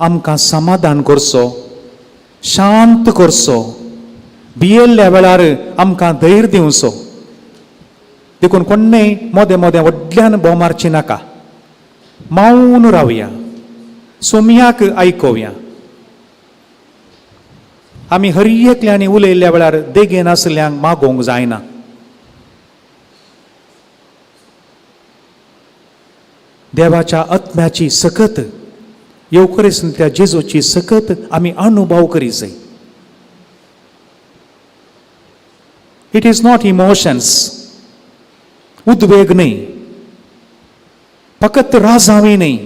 आमकां समाधान करचो, शांत करचो, भियेल्ल्या वेळार आमकां धैर्य दिवचो. देखून कोणेय मोदें मोदें व्हडल्यान बोव मारची नाका, मावन रावया, सोमयाक आयकोवया. आमी हर एकल्यांनी उलयल्ल्या वेळार देगेन आसल्ल्यांक मागोवंक जायना. देवाच्या आत्म्याची सकत, येवकरेसंतल्या जेजूची सकत आमी अनुभव करी जाय. It is not emotions, उद्वेग न्हय, फकत राजांवय न्हय.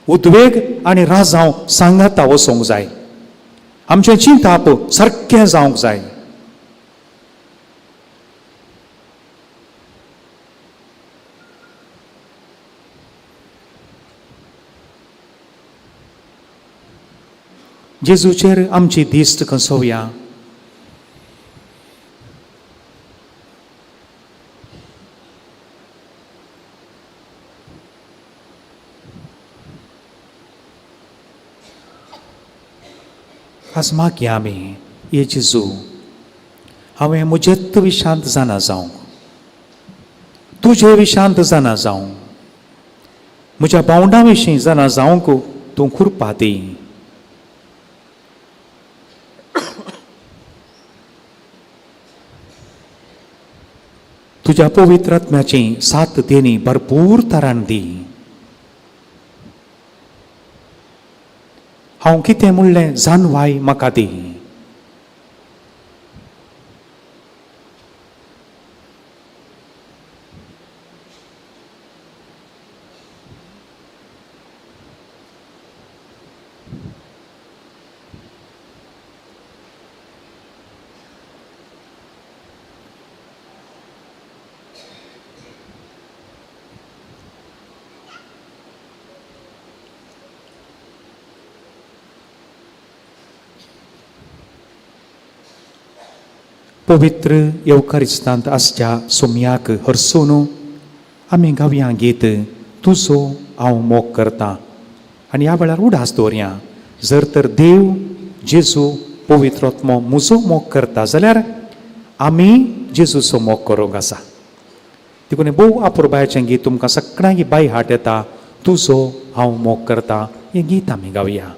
उद्वेग आनी राजांव सांगाता वचोंक जाय. आमचें चिंताप सारकें जावंक जाय. जेजूचेर आमची दिश्ट कसोवया. आज मागया आमी, ये जेजू, हांवें म्हजेच विशांत जाणा जावंक, तुजे विशांत जाणा जावंक, म्हज्या भावंडां विशीं जाणा जावंक तूं कृपा दी. तुज्या पवित्र आत्म्याची साथ देणी भरपूर तरान दी. हांव कितें म्हणलें जानवाय म्हाका दी. पवित्र येवकारिस्तांत आसच्या सोमयाक हरसून आमी गावया गीत तुजो हांव मोग करता. आनी ह्या वेळार उडास दवरया, जर तर देव जेजू पवित्र आत्मो म्हजो मोग करता जाल्यार आमी जेजूचो मोग करूंक आसा. देखून भोव अपुरबायेचें गीत तुमकां सगळ्यांक बाय हाट येता, तुजो हांव मोग करता, हें गीत आमी गावया.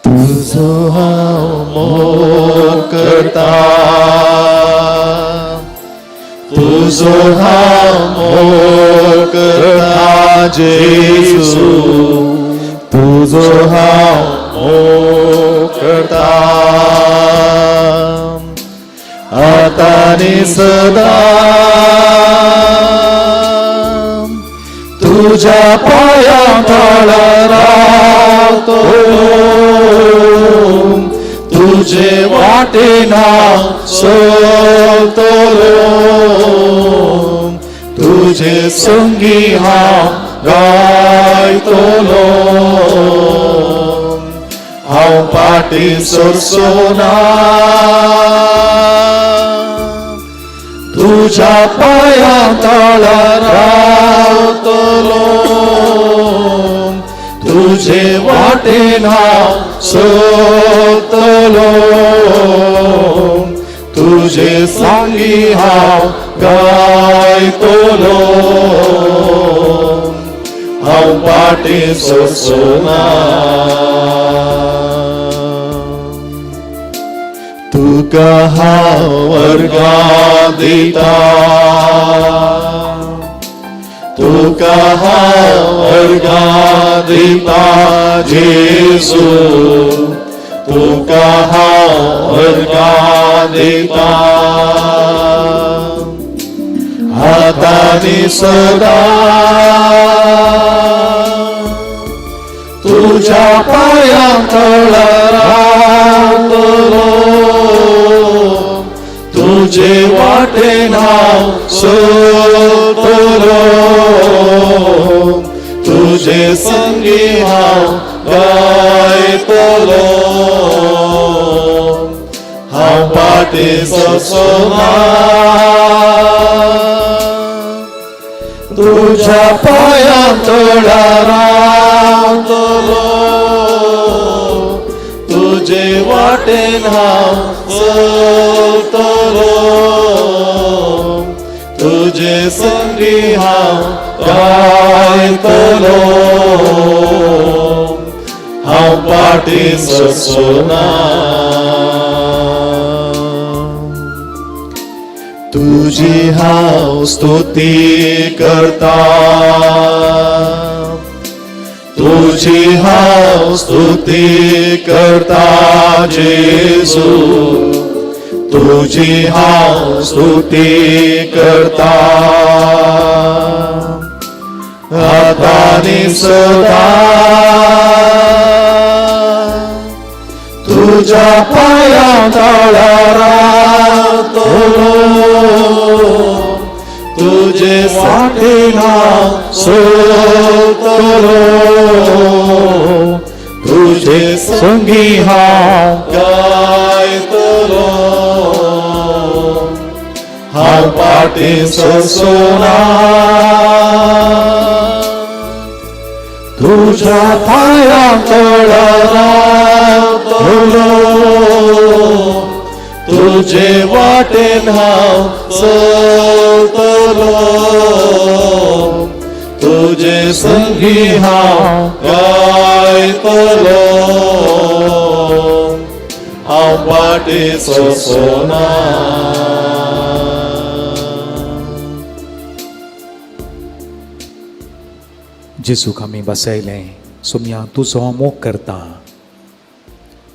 तुजो हांव मोग करता, तुजो हांव मोग करता जेजू, तुजो हांव मोग करता आतां आनी सदां, तुज्या पांयां तळा रावतलो, तुजे वाटेन हांव चलतलो, तुजे संगी हांव गायतलो, हांव फाटीं सरचो ना, तुज्या पांयां तळा रावतलो, तुजे वाटेन हांव चलतलो, तुजे संगी हांव गायतलो, हांव फाटीं सरचो ना. तुका हांव वर्गां दिता, तुका हांव वर्गां दिता जेजू, तुका हांव वर्गां दिता आतां आनी सदां, तुज्या पांयां तळा रावतलो, तुजे वाटेन हांव चलतलो, तुझे संगी हांव गायतलो, हांव फाटीं सरचो ना. तुझ्या पांयां तळा रावतलो, तुजे वाटेन हांव चलतलो, तुजे संगी हांव गायतलो, हांव फाटीं सरचो ना. तुजी हांव स्तुती करता, तुजी हांव स्तुती करता जेजू, तुजी हांव स्तुती करता आतां आनी सदां. तुज्या पांयां तळा रावतलो, तुजे वाटेन हांव चलतलो, तुजे संगी हांव गायतलो, हांव फाटीं सरचो ना. तुझ्या पांयां तळा रावतलो, तुजे वाटेन हांव चलतलो, तुजे संगी हांव गायतलो, हांव फाटीं सरचो ना. जेजूक आमी बसयलें. सोमया, तुजो हांव मोग करता,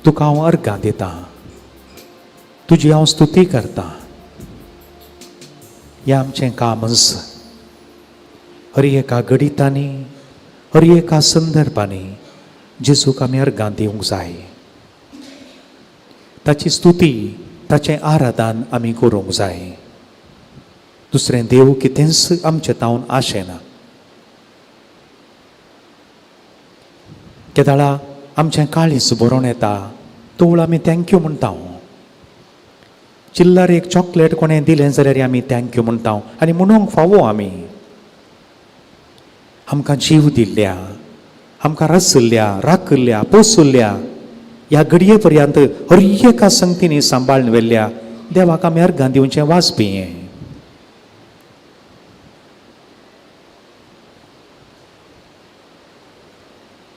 तुका हांव अर्गां दिता, तुजी हांव स्तुती करता. हें आमचें कामच. हर एका घडितांनी, हर एका संदर्भांनी जेजूक आमी अर्गां दिवंक जाय. ताची स्तुती, ताचें आराधन आमी करूंक जाय. दुसरें देव कितेंच आमचे तावन आशेना. केदाळा आमचें काळीज भरोन येता, तोवळ आमी thank you म्हणटा. चिल्लर एक चॉकलेट कोणें दिलें जाल्यार आमी thank you म्हणटा आनी म्हणूंक फावो. आमी आमकां जीव दिल्ल्या, आमकां रचल्ल्या, राखल्ल्या, पोसुल्ल्या, ह्या घडये पर्यंत हर एका संगतींनी सांबाळून व्हेल्ल्या देवाक आमी अर्गां दिवचें वाजपी हें.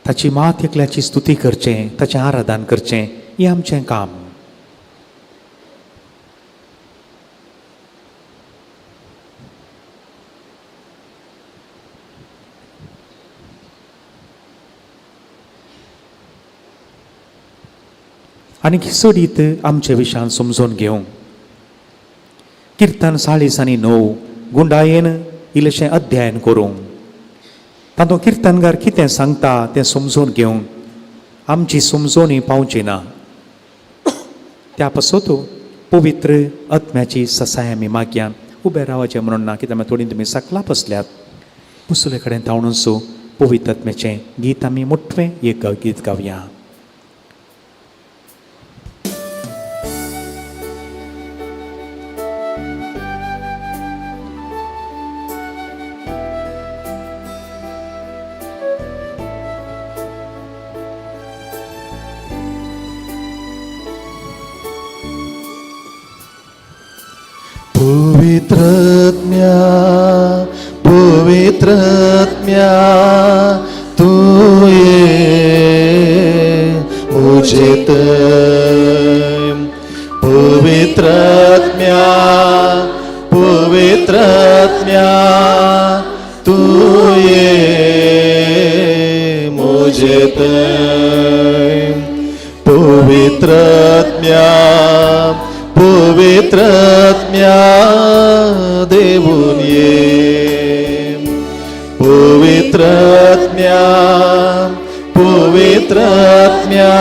ताची मात एकल्याची स्तुती करचें, ताचें आराधन करचें, हें आमचें काम. आनी चडीत आमचे विशयान समजून घेवंक किर्तन 49 गुंडायेन इल्लेशें अध्ययन करूंक, तातूंत किर्तनकार कितें सांगता तें समजून घेवंक आमची समजोणी पावची ना. त्या पासत पवित्र आत्म्याची ससाय आमी मागया. उबे रावाचें म्हणून ना, कित्याक आमी थोडीं तुमी सकला बसल्यात. बसले कडेन तावणून सो पवित्र आत्म्याचें गीत आमी मोटवें एक गीत गावया. पवित्रत्म्या, पवित्रत्म्या, तूं ये म्हजे थंय. पवित्रत्म्या, पवित्रत्म्या, तूं ये म्हजे थंय. पवित्रत्म्या, पवित्रत्म्या, देवून ये. पवित्रत्म्या, पवित्रत्म्या,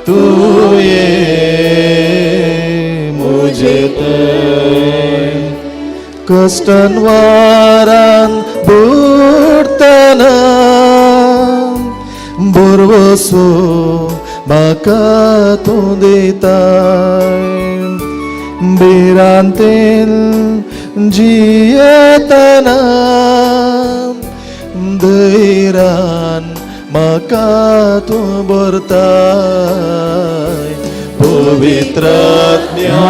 तूं ये म्हजे थंय. कश्टान वारान बुडटना सर्वस्व म्हाका तूं दिताय भिरांतेन जियेतना धैरान म्हाका तूं भरताय पवित्रात्म्या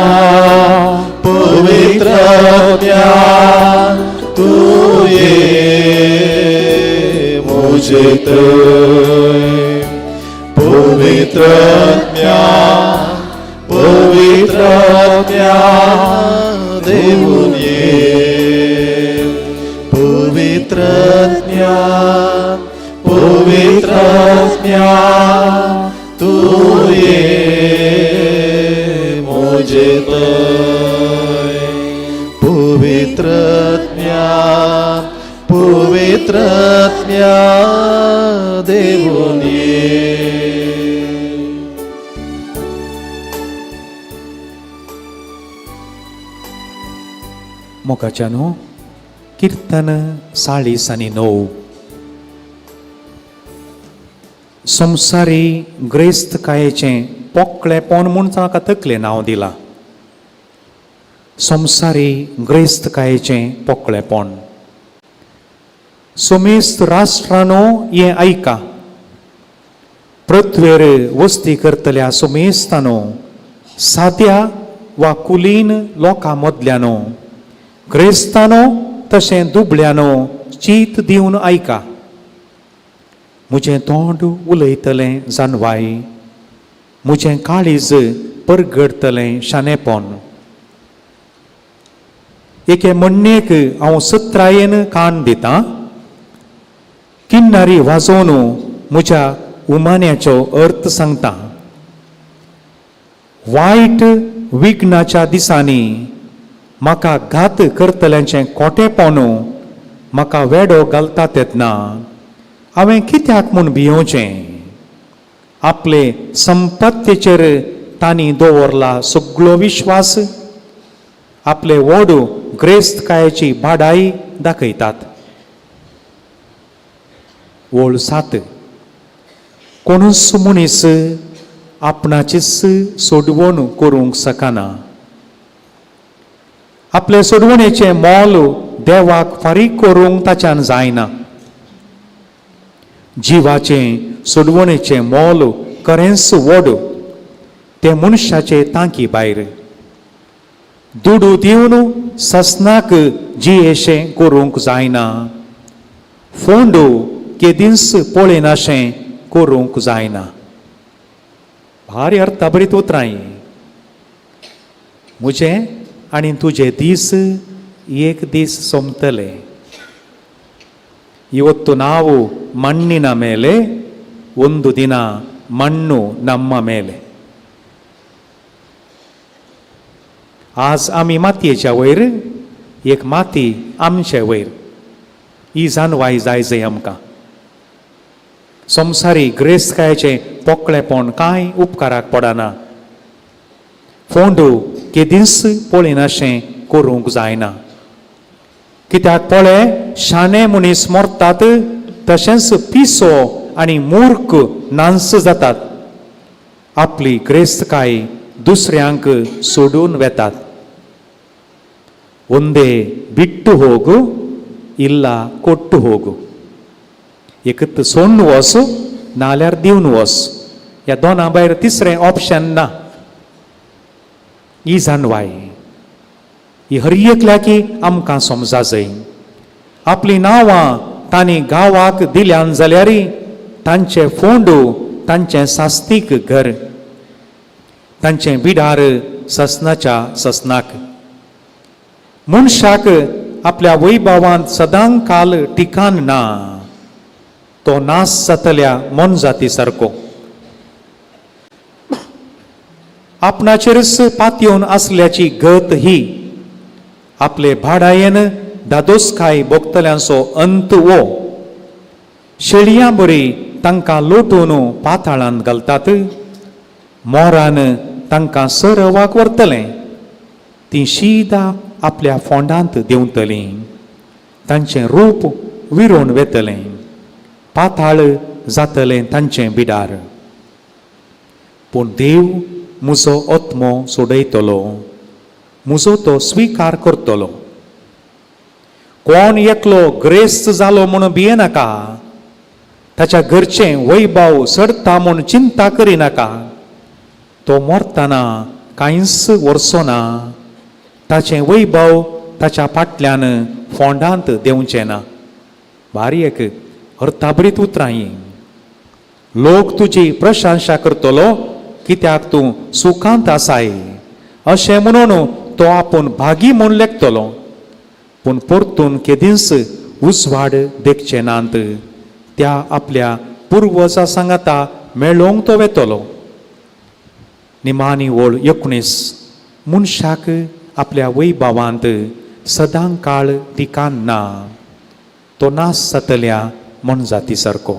पवित्रात्म्या तूं ये म्हजे थंय पवित्रात्म्या पवित्रात्म्या देवून ये पवित्रात्म्या पवित्रात्म्या तूं ये म्हजे थंय पवित्रात्म्या पवित्रात्म्या देवून ये. मोगाच्यानो, किर्तन 49. संवसारी ग्रेस्तकायेचें पोकळेपण म्हूण ताका तकलें नांव दिलां. संवसारी ग्रेस्तकायेचें पोकळेपण. समेस्त राष्ट्रानो हें आयका, पृथ्वेर वस्ती करतल्या समेस्तानो, साद्या वा कुलीन लोकां मदल्यानो, ग्रेस्तानो तशें दुबळ्यानो, चीत दिवन आयका. म्हजें तोंड उलयतलें जानवाय, म्हजें काळीज परगडतलें शाणेपण. एके म्हणणेक हांव सत्रायेन कान दितां, किन्नारी वाजोवन म्हज्या उमाण्याचो अर्थ सांगता. वायट विघ्नाच्या दिसांनी म्हाका घात करतल्यांचें कोटेपण म्हाका वेडो घालता तेन्ना हांवें कित्याक म्हूण भियोवचें? आपले संपत्तीचेर तांणी दवरला सगळो विश्वास, आपले व्हड ग्रेस्तकायेची बाडाय दाखयतात. ओळ 7. कोणूच मनीस आपणाचीच सोडवण करूंक शकना. आपले सोडवणेचें मोल देवाक फारीक करूंक ताच्यान जायना. जिवाचें सोडवणेचें मोल खरेंच व्हड, तें मनशाचे तांकी भायर. दुडू दिवन ससनाक जियेशें करूंक जायना, फोंडू केदींच पळयनाशें करूंक जायना. भारी अर्थाभरीत उतरां हीं. म्हजें आनी तुजे दीस एक दीस सोंपतले. ಇವತ್ತು ನಾವು ಮಣ್ಣಿನ ಮೇಲೆ, ಒಂದು ದಿನ ಮಣ್ಣು ನಮ್ಮ ಮೇಲೆ. आज आमी मातयेच्या वयर, एक माती आमचे वयर. ही जाणवाय जाय जय आमकां. संवसारी ग्रेस्तकायेचें पोकळेपण कांय उपकाराक पडना. फोंडू केदींच पळयनाशें करूंक जायना. कित्याक पळय, शाणे मनीस मरतात, तशेंच पिसो आनी मूर्ख नांस जातात. आपली ग्रेस्तकाय दुसऱ्यांक सोडून वेतात. ಒಂದೇ ಬಿಟ್ಟು ಹೋಗು, ಇಲ್ಲ ಕೊಟ್ಟು ಹೋಗು. एकत सोडून वच, नाल्यार दिवन वच. ह्या दोना भायर तिसरें ऑप्शन ना. ही जाणवाय ही हर एकल्याकी आमकां समजा जाय. आपलीं नांवां तांणी गांवाक दिल्यान जाल्यार तांचे फोंडू तांचें सास्तीक घर, तांचें बिडार ससनाच्या ससनाक. मनशाक आपल्या वैभवांत सदां काल ठिकाण ना, तो नाश जातल्या मोनजाती सारको. आपणाचेरच पातयेवन आसल्याची गत ही, आपले भाडायेन दादोसकाय भोगतल्यांचो अंत वो. शेळयां बरी तांकां लोटून पाताळांत घालतात, मोरान तांकां सरवाक व्हरतलें. तीं शिदा आपल्या फोंडांत देंवतलीं, तांचें रूप विरोवन वेतलें, पाताळ जातलें तांचें बिडार. पूण देव म्हजो आत्मो सोडयतलो, म्हजो तो स्विकार करतलो. कोण एकलो ग्रेस्त जालो म्हूण भियेनाका, ताच्या घरचें वैभव सडता म्हूण चिंता करिनाका. तो मरतना कांयच वर्सो ना, ताचें वैभव ताच्या फाटल्यान फोंडांत देंवचें ना. भारी एक अर्थाभरीत उतरां हीं. लोक तुजी प्रशंसा करतलो कित्याक तूं सुखांत आसाय अशें म्हणून तो आपूण भागी म्हूण लेखतलो. पूण परतून केदींच उजवाड देखचे नात, त्या आपल्या पुर्वजा सांगाता मेळोवंक तो वेतलो. निमाणी ओळ 19, मनशाक आपल्या वैभवांत सदां काळ ठिकाण ना, तो नाश जातल्या मनजाती सारको.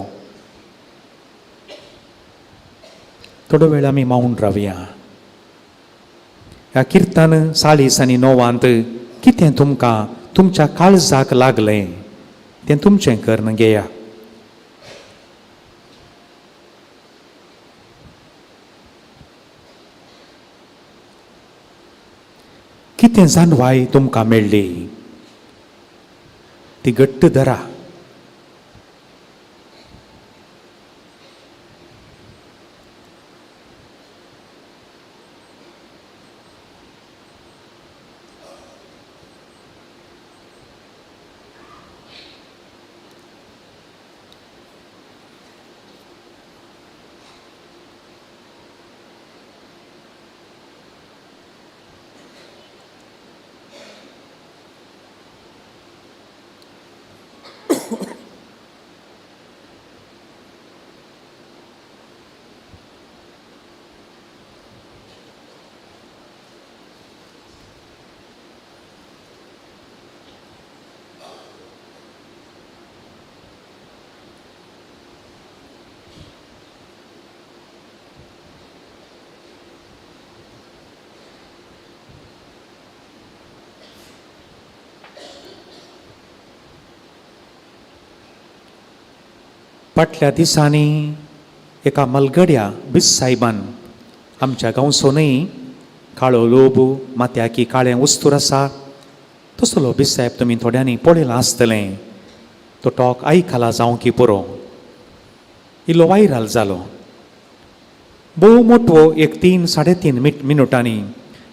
थोडो वेळ आमी मावन रावया. ह्या किर्तन 40 आनी 9 कितें तुमकां तुमच्या काळजाक लागलें तें तुमचें करून घेया. कितें जाणवाय तुमकां मेळ्ळी ती घट्ट धरा. फाटल्या दिसांनी एका मलगड्या बीस साहेबान आमच्या गांवचो न्हय, काळो लोब माथ्याकी काळें वस्तूर आसा तसलो बीस साहेब तुमी थोड्यांनी पळयलां आसतलें. तो टॉक आयकला जावं की पुरो, इल्लो वायरल जालो. भोव मोटवो एक 3 3.5 मिनुटांनी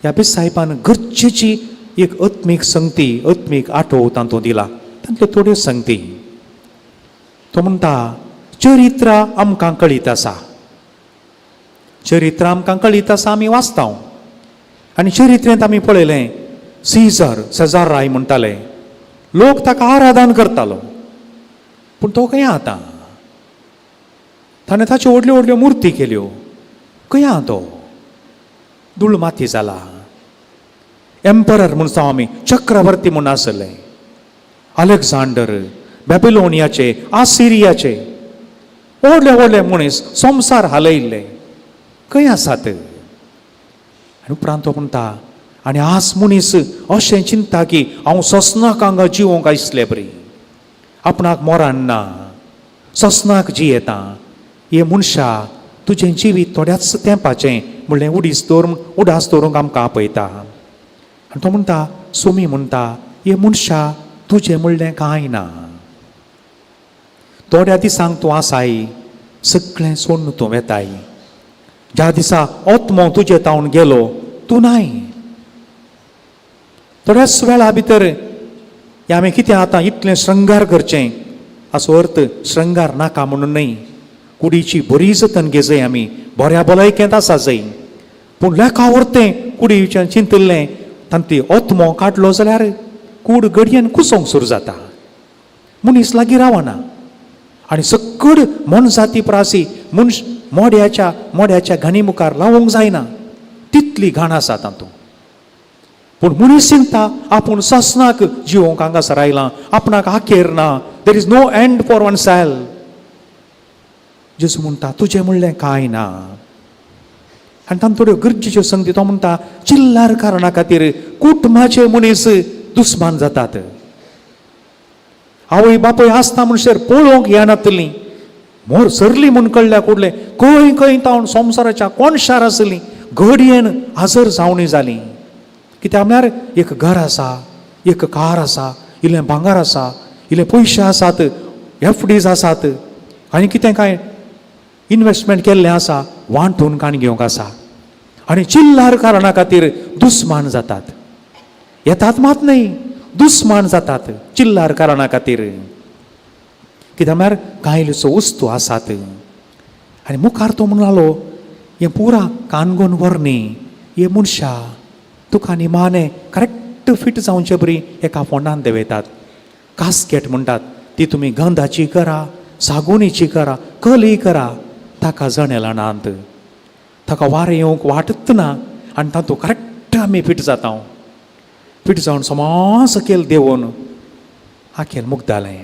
ह्या बीस साहेबान गरजेची एक आत्मीक संगती, आत्मीक आठव तातूंत दिला. तांतल्यो थोड्यो संगती. तो म्हणटा चरित्र आमकां कळीत आसा, चरित्र आमकां कळीत आसा, आमी वाचता. आनी चरित्रेंत आमी पळयलें सीजर सेजार राय म्हणटाले, लोक ताका आराधन करतालो. पूण तो खंय आतां? ताणें ताच्यो व्हडल्यो व्हडल्यो मुर्ती केल्यो, खंय आहा तो? धूळ माती जाला. एम्परर म्हूण जावं आमी चक्रवर्ती म्हूण आसले, अलेक्झांडर, बॅबिलोनियाचे, आसिरियाचे व्हडले व्हडले मनीस संवसार हालयल्ले खंय आसात? आनी उपरांत तो म्हणटा आनी आज मनीस अशें चिंता की हांव ससनाक हांगा जिवोंक आयसले बरी, आपणाक मोरान ना, ससनाक जियेता. हे मनशा तुजें जिवीत थोड्याच तेंपाचें म्हणलें उडीस दवर, उडास दवरूंक आमकां आपयता. आनी तो म्हणटा सुमी म्हणटा हे मनशा तुजें म्हणलें कांय ना, थोड्या दिसांक तूं आसाय, सगळें सोडून तूं वेताय. ज्या दिसा आत्मो तुजे तावन गेलो तूं नाय. थोड्याच वेळा भितर हें आमी कितें आतां इतलें श्रृंगार करचें, असो अर्थ श्रृंगार नाका म्हणून न्हय, कुडीची बरी जतन घेजय आमी, बऱ्या भलायकेंत आसा जय, पूण लेखा व्हरतें कुडीच्यान चिंतिल्लें तांतली आत्मो काडलो जाल्यार कूड घडयेन कुसोंक सुरू जाता, मनीस लागीं रावना. आनी सकड मनजाती प्रासी मनश मोड्याच्या मोड्याच्या घाणी मुखार लावूंक जायना, तितली घाण आसा तातूंत. पूण मनीस चिंता आपूण ससनाक जिवोंक हांगासर आयलां, आपणाक आखेर ना, there is no end for oneself. जेजू म्हणटा तुजें म्हणलें कांय ना. आनी तांकां थोड्यो गरजेच्यो संगती तो म्हणटा चिल्लार कारणा खातीर कुटुंबाचे मनीस दुस्मान जातात. आवय बापूय आसता म्हणसर पळोवंक येनातली, मोर सरली म्हूण कळ्ळ्या कुडले खंय खंय तावन संवसाराच्या कोणशार आसली घडयेन हजर जावणी जाली. कित्याक म्हळ्यार एक घर आसा, एक कार आसा, इल्लें भांगर आसा, इल्ले पयशे आसात, एफडीज आसात आनी कितें कांय इनवेस्टमेंट केल्लें आसा, वांटून काण घेवंक आसा. आनी चिल्लार कारणा खातीर दुस्मान जातात. येतात मात न्हय, दुस्मान जातात चिल्लार कारणा खातीर. कित्याक म्हळ्यार कांयल्यो वस्तू आसात. आनी मुखार तो म्हणून लागलो हें पुरा कानगोन व्हरनी हे मनशा तुका निमाणें करेक्ट फिट जावचे बरी एका फोंडान देंवयतात. कास्केट म्हणटात ती तुमी गंधाची करा, सागुनीची करा, कली करा, ताका जनेलां नात, ताका वारें येवंक वाटत ना आनी तातूंत करेक्ट आमी फिट जाता. फिट जावन समा सकयल देंवोन आखेल मुगदालें.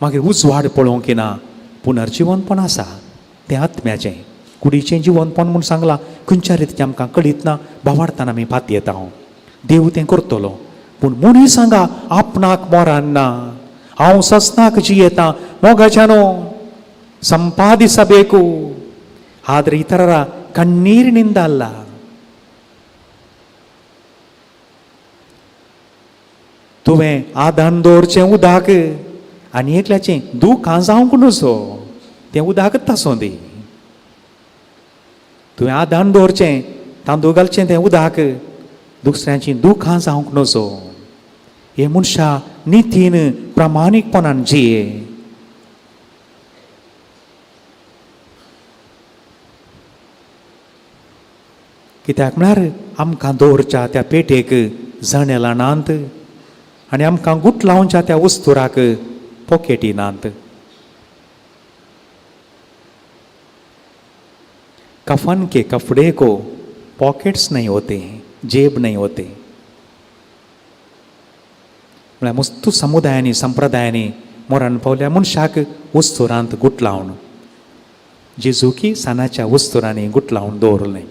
मागीर उजवाड पळोवंक येना. पुनर्जिवनपण आसा तें आत्म्याचें, कुडीचें जिवनपण म्हूण सांगलां. खंयच्या रितीचें आमकां कळीत ना, भावार्थान आमी पातयेता. देव तें करतलो. पूण मनीस हांगा आपणाक मोरान ना, हांव ससनाक जियेता. मोगाच्यानो ಸಂಪಾದಿಸಬೇಕು, ಆದರೆ ಇತರರ ಕಣ್ಣೀರಿನಿಂದ ಅಲ್ಲ. तुवें आदान दवरचें उदक आनी एकल्याचें दुखां जावंक नजो, तें उदकच आसूं दी. तुवें आदान दवरचें, तांदूळ घालचें तें उदक, दुसऱ्यांचीं दुखां जावंक नजो. हे मनशा नितीन प्रामाणीकपणान जिये. कित्याक म्हळ्यार आमकां दवरच्या त्या पेटेक जनेलां नात आनी आमकां गुट लावच्या त्या वस्तुराक पॉकेटी नात. कफन के कपड़े को पॉकेट्स नहीं होते, जेब नहीं होते. म्हळ्यार मस्तू समुदायांनी संप्रदायांनी मरण पावल्या मनशाक वस्तुरांत गुट लावन जेजुकी सानाच्या वस्तुरांनी गुट लावन दवरलें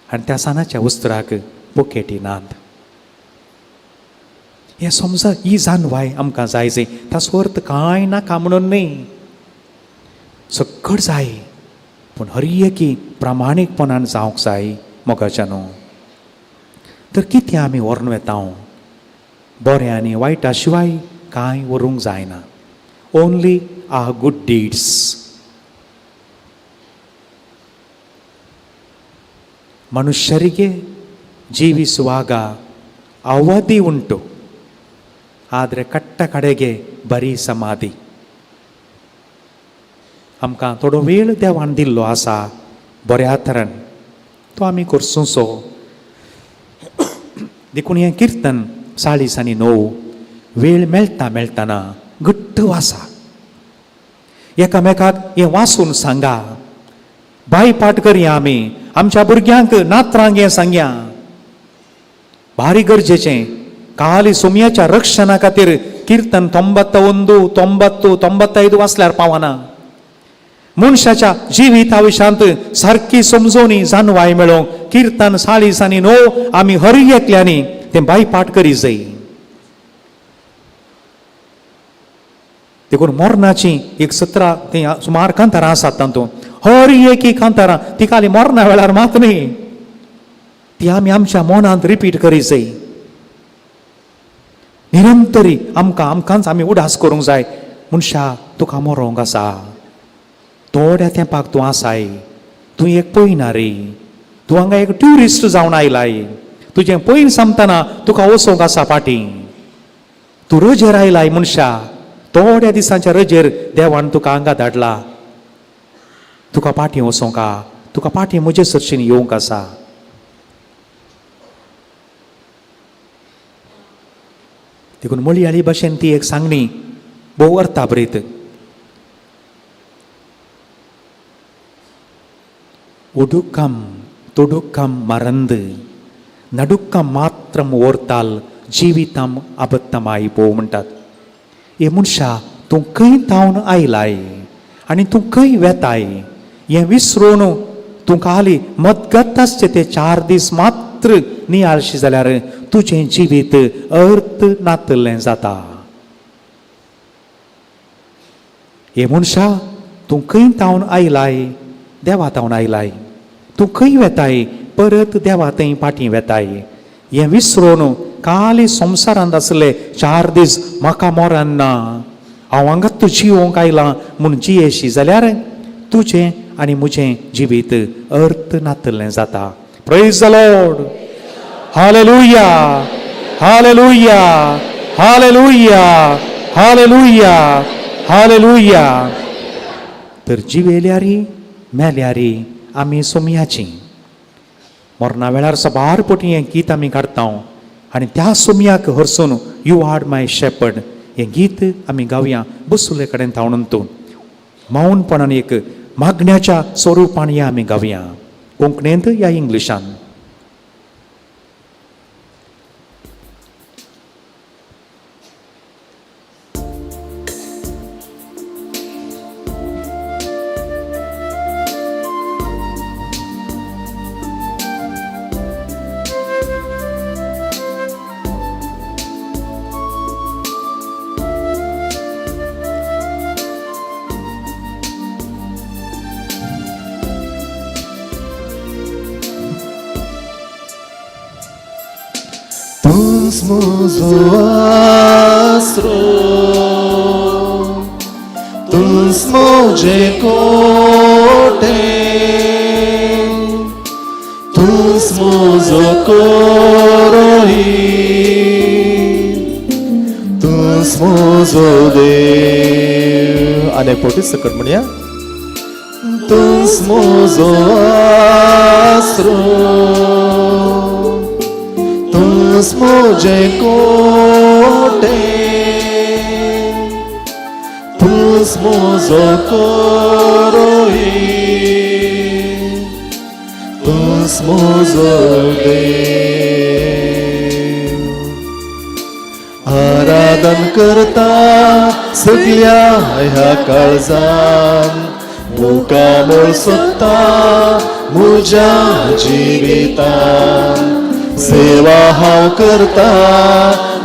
आनी त्या सानाच्या वस्तुराक पॉकेटी नात. हें समजा ही जाणवाय आमकां जाय जाय. ताचो अर्थ कांय नाका म्हणून न्हय, सगळं जाय, पूण हर एकी प्रामाणीकपणान जावंक जाय मोगाच्या न्हू. तर कितें आमी व्हरून वेता? बरें आनी वायटा शिवाय कांय व्हरूंक जायना. Only are good deeds. ಮನುಷ್ಯರಿಗೆ ಜೀವಿಸುವಾಗ ಅವಧಿ ಉಂಟು, ಆದರೆ ಕಟ್ಟ ಕಡೆಗೆ ಬರೀ ಸಮಾಧಿ. आमकां थोडो वेळ देवान दिल्लो आसा बऱ्या तरान तो आमी करसुसो. देखून हें किर्तन 40 आनी 9 वेळ मेळटा मेळटना घट्ट वासा, एकामेकाक हें वाचून सांगा, बायपाट करया आमी, आमच्या भुरग्यांक नात्रांक हें सांगया. भारी गरजेचें. काली सोमयाच्या रक्षणा खातीर किर्तन 91, 90, 95 वाचल्यार पावना. मनशाच्या जिवीत आयुश्यांत सारकी समजोवणी जाणवाय मेळोवंक किर्तन 40 आनी 9 आमी हर एकल्यांनी तें बायपाट करी जाय. देखून मरणाची एक 17 ती सुमार कांतारां आसात, तातूंत हर एक कांतारां ती खाली मरणा वेळार मात न्ही, ती आमी आमच्या मनांत रिपीट करी जाय. निरंतरी आमकां आमकांच आमी उडास करूंक जाय. मनशा तुका मरोंक आसा, थोड्या तेंपाक तूं आसाय, तूं एक पयना रे, तूं हांगा एक ट्युरिस्ट जावन आयलाय, तुजें पयन सांगतना तुका वचोंक आसा फाटीं. तूं रजेर आयलाय मनशा, थोड्या दिसांच्या रजेर देवान तुका हांगा धाडला, तुका फाटीं वचोंक आहा, तुका फाटीं म्हजे सरशीन येवंक आसा. देखून मळयाळी भाशेन ती एक सांगणी भोव अर्थाभरीत. ഒടുക്കം തൊടുക്കം മറന്ന് നടുക്കം മാത്രം ഓർത്താൽ जिविताम अबत्तमाय पोव म्हणटात. हे मनशा तूं खंय तावन आयलाय आनी तूं खंय वेताय हें विसरून तूं खाली मदगत आसचे ते 4 दीस मात्र नियाळशी जाल्यार तुजें जिवीत अर्थ नातलें जाता. हे मनशा तूं खंय तावन आयलाय? देवा तावन आयलाय. तूं खंय वेताय? परत देवा थंय फाटीं वेताय. हें विसरून काली संवसारांत आसले 4 दीस म्हाका मरण ना, हांव हांगात तूं जिवोंक आयलां म्हूण जियेशी जाल्यार तुजें आनी म्हजें जिवीत अर्थ नातलें जाता. Praise the Lord. Hallelujah, hallelujah, hallelujah, hallelujah, hallelujah. तर जिवेल्यारी मेल्यारी आमी सोमयाची. मरणा वेळार सबार पटी हें गीत आमी काडटा आनी त्या सोमयाक हरसून you are my shepherd हें गीत आमी गावया. बसुले कडेन धांवून तूं मौनपणान एक मागण्याच्या स्वरुपान हें आमी गावया, कोंकणींत या इंग्लिशान. तूंच म्हजो आसरो, तूंच म्हजें कोटें, तूंच म्हजो कोरोही, तूंच म्हजो देव. आनी एक फावटी सकट म्हणया. तूंच म्हजो आसरो, तूंच म्हजें कोटें, तूंच म्हजो कोरोही, तूंच म्हजो देव. आराधन करता सगल्या ह्या काळजान, मुखामळ सोदता म्हज्या जिवितान, सेवा हांव करता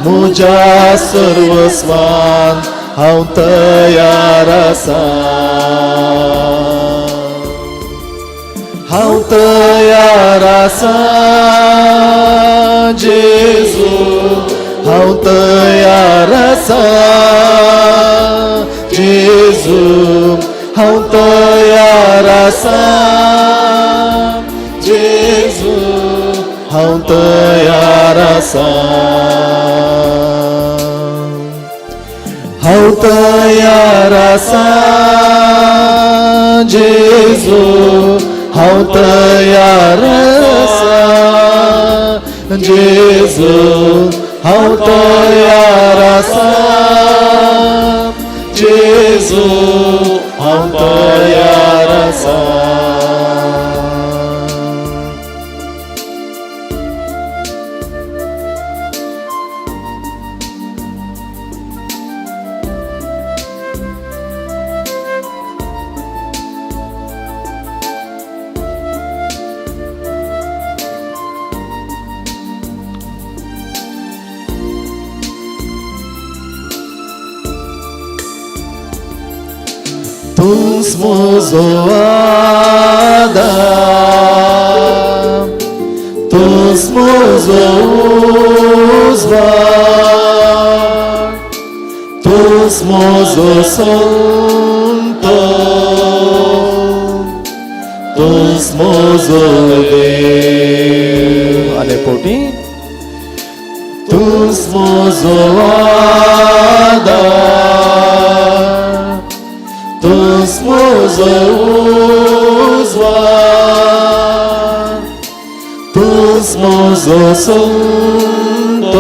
म्हज्या सर्वस्वान, हांव तयार आसा, हांव तयार आसा जेजू, हांव तयार आसा जेजू, हांव तयार आसा जेजू, हांव तयार आसा, हांव तयार आसा जेजू, हांव तयार आसा जेजू, हांव तयार आसा जेजू, हांव तयार आसा. तूंच म्हजो आदार, तूंच म्हजो उजवाड, तूंच म्हजो संत, तूंच म्हजो देव. आनी फावटी तूंच म्हजो आदार, तूंच म्हजो उजवाड, तूंच म्हजो संत,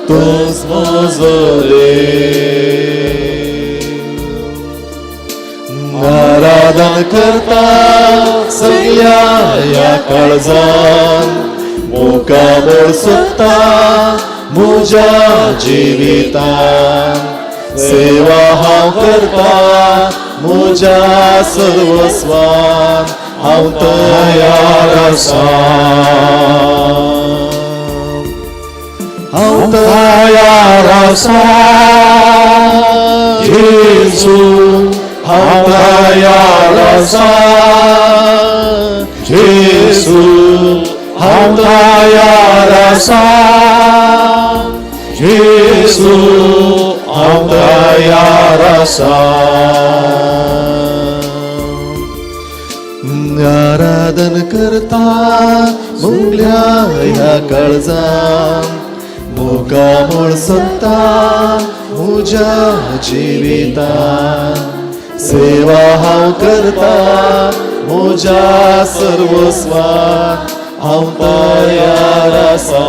तूंच म्हजो देव. आराधन करता सगल्या ह्या काळजान, मुखामळ सोदता म्हज्या जिवितान, सेवा हांव करता म्हज्या सर्वस्वान, हांव तयार आसा, हांव तयार आसा जेजू, जेजू हांव तयार आसा, जेजू हांव तयार आसा, जेजू हांव तयार आसा. आराधन करता मुगल्या ह्या काळजान, मुखामळ सत्ता म्हज्या जिवितान, सेवा हांव करता म्हज्या सर्वस्वान, हांव तयार आसा,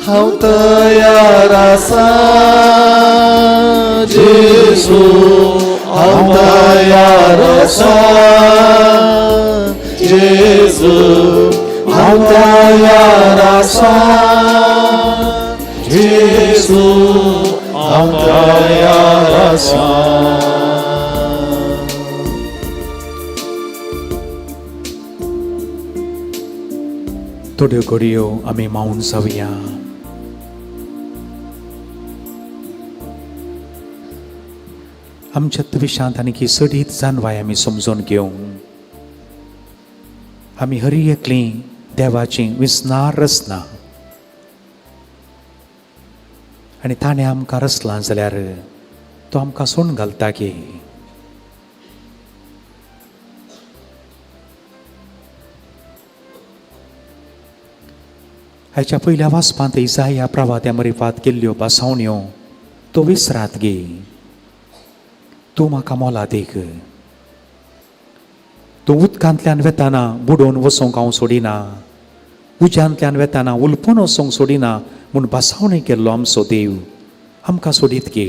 हांव तयार आसा, जेजू हांव तयार आसा, जेजू हांव तयार आसा, जेजू हांव तयार आसा. थोड्यो घडयो आमी मावन जावया. आमच्या विशांत आनी चडीत जानवाय आमी समजून घेवं. आमी हरी एकली देवाची विसनार रचना आनी ताणें आमकां रचलां जाल्यार तो आमकां सोण घालता की हाच्या पयल्या वाचपांत इजाया प्रवात्या मरिफात केल्ल्यो भासावण्यो तो विसरात गे. तूं म्हाका मोलादीक, तूं उदकांतल्यान वेताना बुडोवन वचोंक हांव सोडिना, उज्यांतल्यान वेताना उलपून वचोंक सोडिना म्हूण भासावणी केल्लो आमचो देव आमकां सोडीत गे.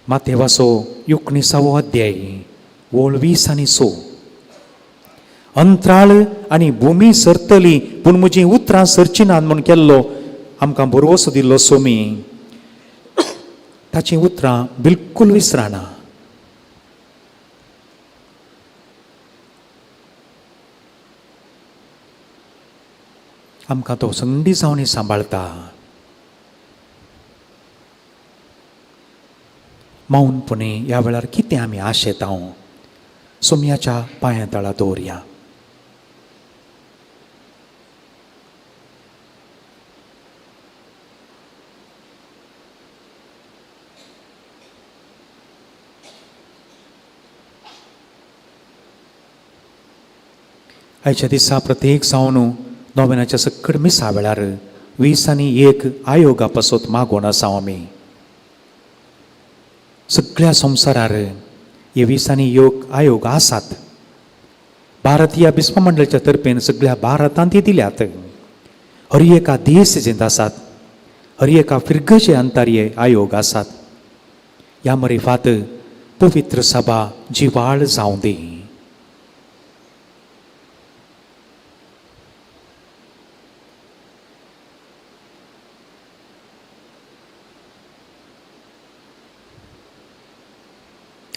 मातेवाचो एकुणिसावो अध्याय ओळ 20 आनी 6. अंत्राळ आनी भुमी सरतली पूण म्हजीं उतरां सरची नात म्हूण केल्लो आमकां भरवसो दिल्लो सोमी ताचीं उतरां बिलकूल विसराना. आमकां तो संदी जावन सांबाळता. मौनपणे ह्या वेळार कितें आमी आशेता सोमयाच्या पांया तळा दवरया. आयच्या दिसा प्रत्येक जावन नोवेनाच्या सकड मिसा वेळार 20 आनी 1 आयोगा पासत मागोवन आसा आमी. सगळ्या संवसारार हे 20 आनी 1 आयोग आसात. भारतीय बिस्प मंडळाच्या तर्फेन सगळ्या भारतांत ती दिल्यात. हर एका देश आसात, हर एका फिरगजे अंतर हे आयोग आसात. ह्या मरिफात पवित्र सभा जिवाळ जावं दी.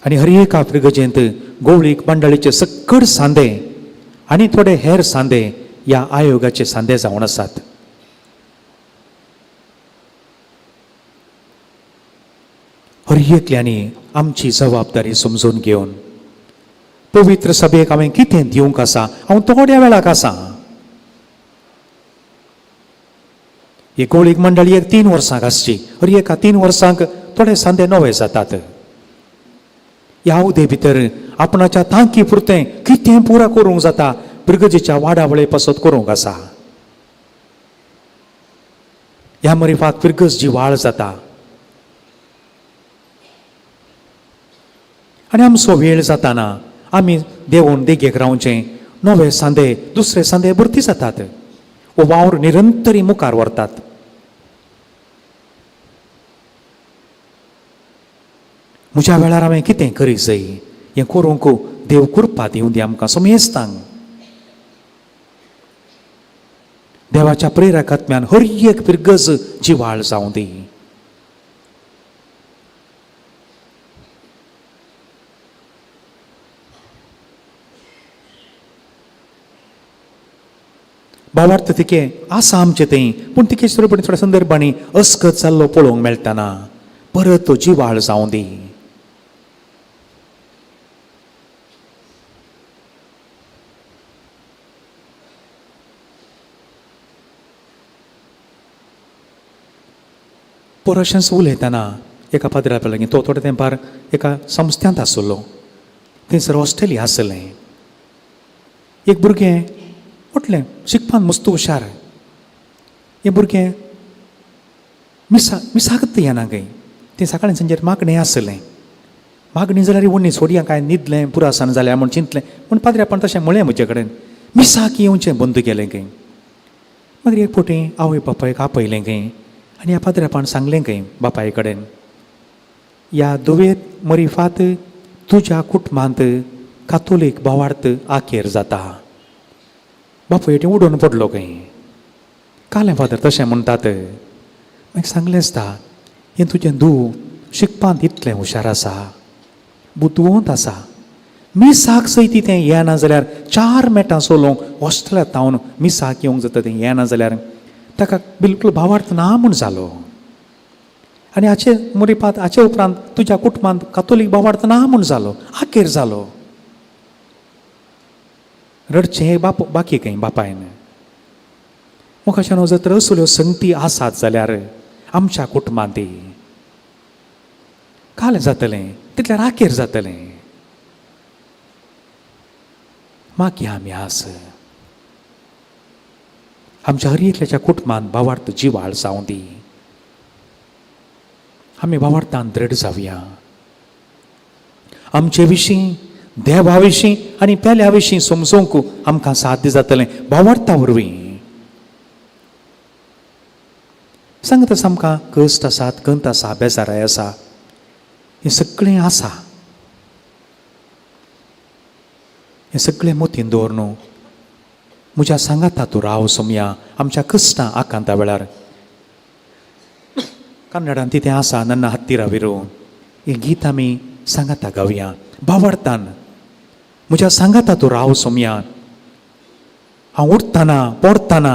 आनी हर एका फिरगजेंत गोवळीक मंडळीचे सक्कड सांदे आनी थोडे हेर सांदे ह्या आयोगाचे सांदे जावन आसात. हर एकल्यांनी आमची जबाबदारी समजून घेवन पवित्र सभेक हांवें कितें दिवंक आसा, हांव थोड्या वेळाक आसा. ही गोवळीक मंडळी एक 3 वर्सांक आसची, हर एका 3 वर्सांक थोडे सांदे नवे जातात. ह्या उदे भितर आपणाच्या तांकी पुरतें कितें पुरा करूंक जाता पिरगजेच्या वाडावळे पासत करूंक आसा. ह्या मरिफात पिरगज जी वाळ जाता आनी आमचो वेळ जाताना आमी देवून देगेक रावचें, नवे सांदे दुसरे सांदे भरती जातात. हो वावर निरंतरी मुखार व्हरतात. म्हज्या वेळार हांवें कितें करी जाय हें करूंक देव कृपा दिवं दी आमकां समेस्तांक. देवाच्या प्रेरकात्म्यान हर एक पिरगज जिवाळ जावं दी. भावार्थ तिके आसा आमचे थंय, पूण तिके स्वरूपान थोड्या संदर्भांनी अस्कत जाल्लो पळोवंक मेळटना. परत तो जिवाळ जावं दी. परशेंच उलयतना एका पाद्रा लागीं, तो थोड्या तेंपार एका संस्थ्यांत आसलो, थंयसर हॉस्टेली आसलें. एक भुरगें म्हटलें शिकपान मस्त हुशार, हें भुरगें मिसा मिसाकत येना खंय. तें सकाळीं सांजेर मागणें आसलें. मागणी जाल्यार उणी सोडया कांय न्हिदलें पुरासान जाल्यार म्हूण चिंतलें. पूण पाद्र्यापान तशें म्हळें म्हजे कडेन, मिसाक येवचें बंद केलें खंय. मागीर एक फावटी आवय बापायक आपयलें खंय आनी ह्या पाद्र्यापान सांगलें खंय बापाय कडेन, ह्या दुयेंत मरिफात तुज्या कुटुंबांत कातोलीक भावार्थ आखेर जाता. बापूय तें उडोवन पडलो खंय. कालें फादर तशें म्हणटात. मागीर सांगलें आसता, हें तुजें धूव शिकपांत इतलें हुशार आसा, बुदवंत आसा, मिसाक सयत तें येना जाल्यार 4 मेटां सोलोवंक हॉस्टेलांत थावन मिसाक येवंक जाता, तें येना जाल्यार ताका बिलकूल भावार्थ ना म्हूण जालो. आनी हाचे मुरिपात हाचे उपरांत तुज्या कुटुंबांत कातोलीक भावार्थ ना म्हूण जालो, आखेर जालो. रडचें हे बाप बाकी खंय बापायन. मुखाच्यान जर तर असल्यो संगती आसात जाल्यार आमच्या कुटुंबांत काल जातलें, तितल्यार आखेर जातलें. मागीर आमी आस आमच्या हर एकल्याच्या कुटुंबांत भावार्थ जिवाळ जावं दी. आमी भावार्थान दृढ जावया. आमचे विशीं, देवा विशीं आनी पेल्या विशीं समजूंक आमकां साध्य जातलें भावार्था वरवीं. सांगत आसा आमकां कश्ट आसात, कंत आसा, बेजाराय आसा, हें सगळें आसा. हें सगळें मोतीन दवर न्हू. म्हज्या सांगाता तूं राव सोमया आमच्या कश्टां आकांता वेळार. कन्नडान तितें आसा नन्ना हत्तीरा विरू, हें गीत आमी सांगाता गावया भावार्थान. म्हज्या सांगाता तूं राव सोमया, हांव उठतना पडतना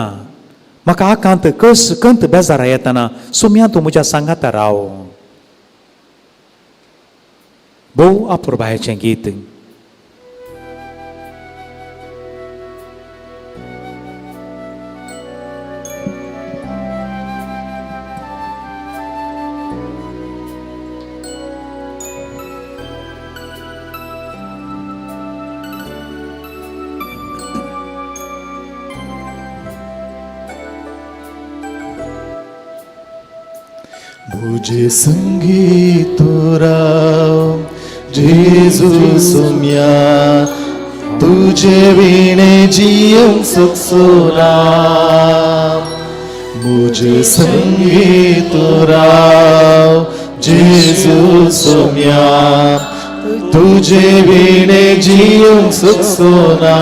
म्हाका आकांत कस कंत बेजारा येतना सोमया तूं म्हज्या सांगाता राव. भोव अपुरबायेचें गीत. मुझे संगीत राव जेजू सुम्या, तुझे विणे जियम सुख सोना. मुझे संगीत राव जेजू सुम्या, तुझे विणे जियम सुख सोना.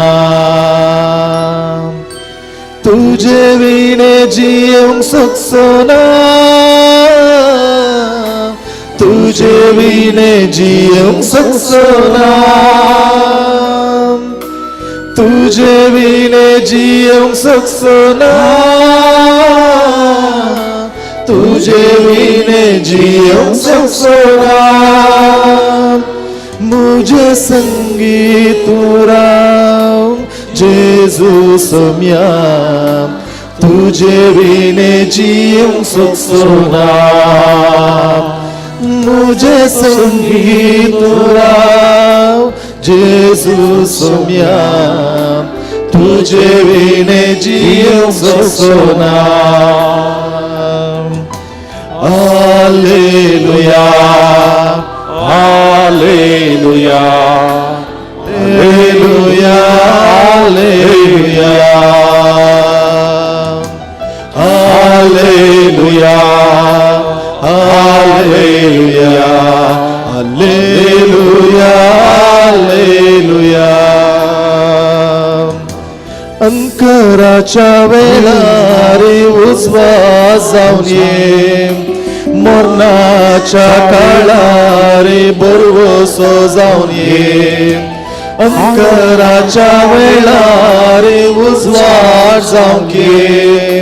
तुझे विणे जियम सुख सोना, तुझे विणे जियम सुख सोना. तुझे विणे जियम सुख सोना, तुझे विणे जियम सुख सोना. मुझे संगीत राव जेजू सोम्या, तुझे विणे जियम सुख सोना. मुझे संगीत राव जेजू सोम्या, तुझे विणे जियम सुख सोना. Hallelujah, hallelujah, hallelujah, hallelujah, hallelujah, hallelujah, hallelujah. अंकराच्या वेळार उजवास जावन ये, मरणाच्या काळार बरवसो जावन ये. अंकराच्या वेळार उजवाड जावंक ये,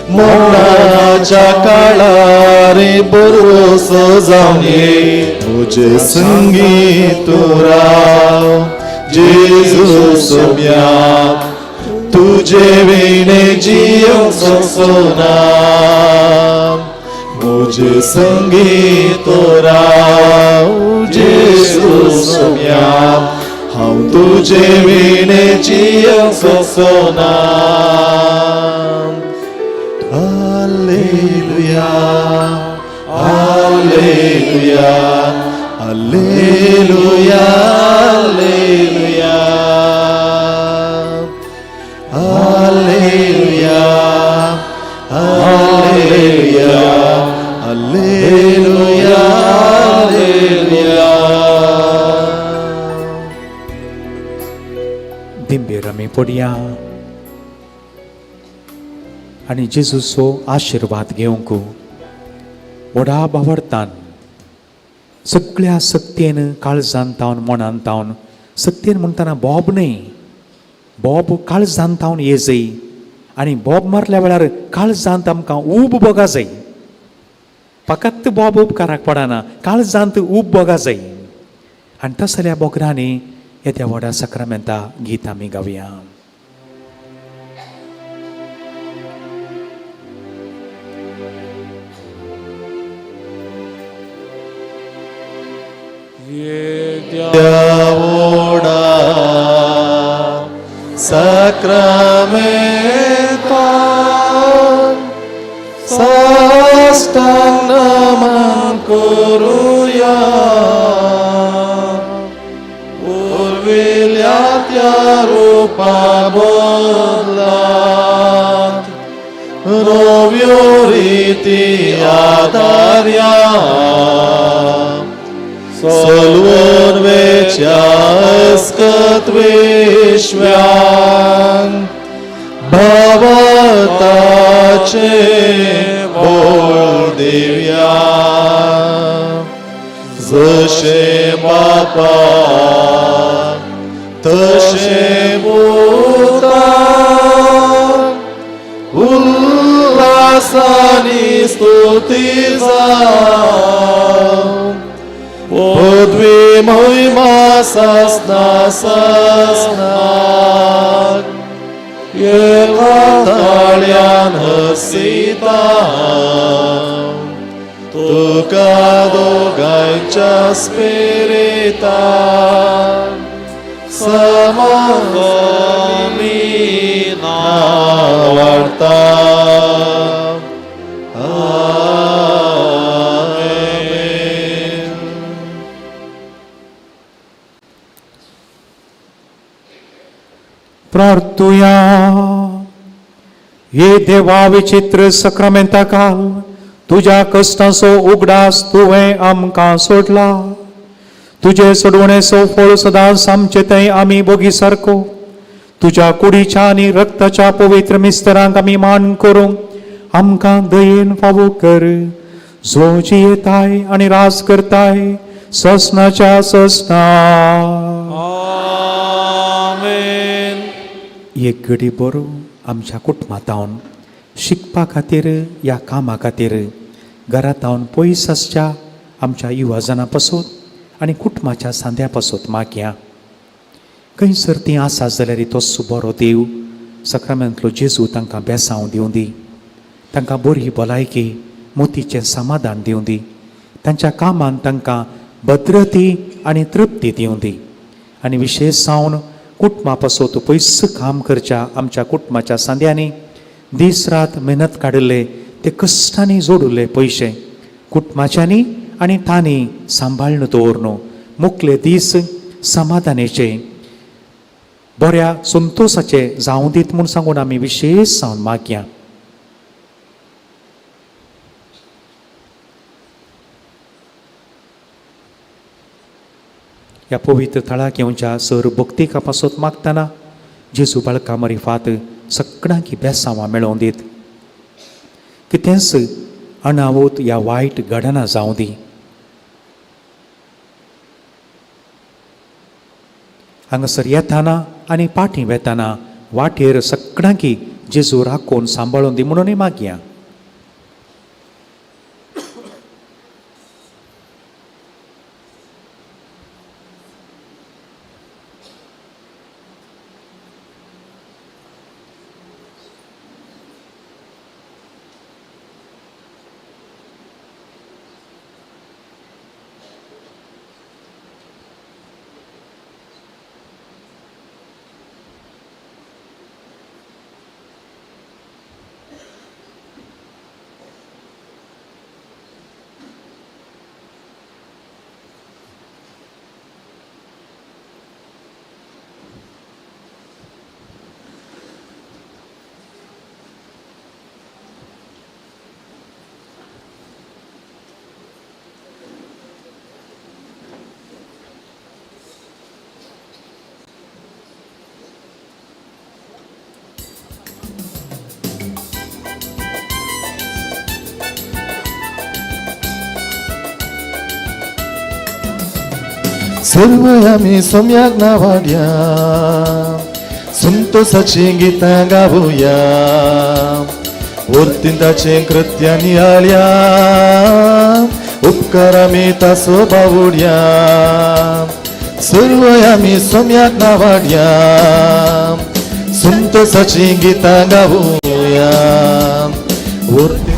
मरणाच्या काळार भरवसो जावन ये. म्हजे संगी तूं राव जेजू सोम्या, तुजे विणे जियोंक सोंसो ना. म्हजे संगी तूं राव जेजू सोम्या, हांव तुजे विणे जियोंक सोंसो ना. Alleluia, Alleluia, Alleluia, Alleluia, Alleluia, Alleluia, Alleluia, Alleluia. दिंबेर आमी पडया आनी जेजूचो आशिर्वाद घेवंक व्हडा भावार्थान सगळ्या सक्तेन काळजान तावन मनान तावन, सक्तेन म्हणटना बोब न्हय, बोब काळजान तावन ये जाय आनी बोब मारल्या वेळार काळजांत आमकां ऊब बोगा जाय. फकत बोब उपकाराक पडना, काळजांत ऊब बोगा जाय. आनी तसल्या बोगरांनी येद्या व्हडा साक्रामेंता गीत आमी गावया. वोडा साक्रामेंता साष्टांग नमन करुया, पुर्विल्या त्या रुपा बदलात नव्यो रिती आदार्या, सलवून वेच्या अस्कत विश्व्यान भावाताचे बोल दिव्या. जशे बापा तशे पुता उल्हासानी स्तुती जावं, पदवी महिमा सासना सासनाक, एका ताळ्यान हसिता तुका दोगांयच्या स्पिरितान समामी नावाडता. आमेन. प्रार्थुया. हे देवा विचित्र सक्रामेंता काल तुज्या कश्टांचो उगडास तुवें आमकां सोडला. तुजे सोडवणेचो फळ सदांच आमचे थंय आमी बोगी सारको तुज्या कुडीच्या आनी रक्ताच्या पवित्र मिस्तरांक आमी मान करूंक आमकां दयेन फावो कर, जो जियेताय आनी राज करताय ससनाच्या ससना. आमेन. एक घडी बरो आमच्या कुटुंबांत शिकपा खातीर या कामा खातीर घरांत पयस आसच्या आमच्या युवाजनां पासून आनी कुटुंबाच्या सांद्या पासून मागया. खंयसर तीं आसा जाल्यार तोच बरो देव सक्रामेंतलो जेजू तांकां बेसांव दिवं दी, तांकां बरी भलायकी मोतीचें समाधान दिवं दी, तांच्या कामान तांकां भद्रती आनी तृप्ती दिवं दी. आनी विशेश जावन कुटुंबा पासत पयस काम करच्या आमच्या कुटुंबाच्या सांद्यांनी दीस रात मेहनत काडिल्ले ते कश्टांनी जोडिल्ले पयशे कुटुंबाच्यांनी आनी तांणी सांबाळून दवर मुखले दीस समाधानेचे बऱ्या संतोसाचे जावं दीत म्हूण सांगून आमी विशेश जावन मागया. ह्या पवित्र थळाक येवच्या सर भक्तिका पासत मागतना जेजू बाळका मरिफात सगळ्यांकी बेसांवां मेळोवन दीत, कितेंच अनावत या वायट घडना जावं दी. हांगासर येताना आनी पाटी वेताना वाटेर सगळ्यांकी जेजू राखून सांबाळून दी म्हणूनय मागया. सर्व आमी सोम्याक नावाड्या संतोषाची गितां गावया वर्तीन ताचें कृत्यां नियाळया उपकार आमी तासो बावुड्या सर्व आमी सोम्याक नावाड्या संतोषाची गितां गावया वर्तीन.